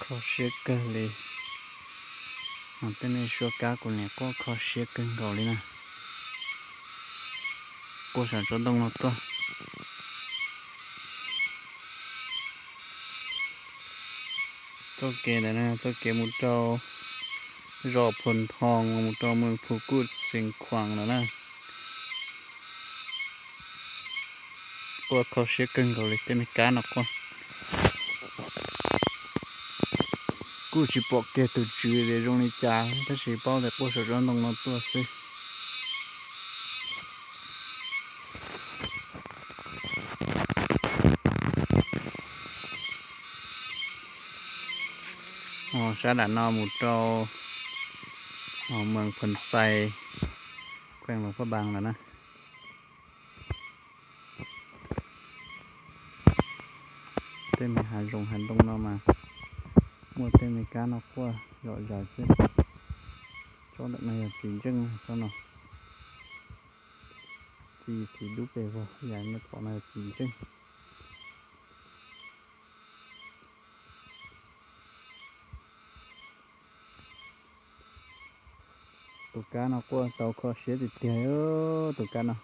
Kho siab kawg li. Tej me suab kab kuv niam quaj kho siab kawg nkaus li na. Quaj saum tsob ntoo no tuaj. Txoj kev ntawm no, txoj kev mus rau zos Phu Thoo, mus rau moos Phu Kuj Xeev Khuam lawm na. Quaj kho siab kawg nkaus li tej me kab no quaj. Kuj tsis pom kiag tus tswv tias zoo li cas tab sis paub tias quaj saum tsob ntoo no tuaj xwb. Sab nram no mus rau moos Phu Xais, khees Luas Phaj Npas lawm na. Tej me hav zoov hav ntoo no mas muaj tej me kab no quaj zom zaws xwb. Tsob ntawm no yog txiv ntseej, tsob no txiv, txiv dub pes vog, yam nej pom no yog txiv ntseej. Tus kab no quaj tau kho siab tiag tiag, tus kab no.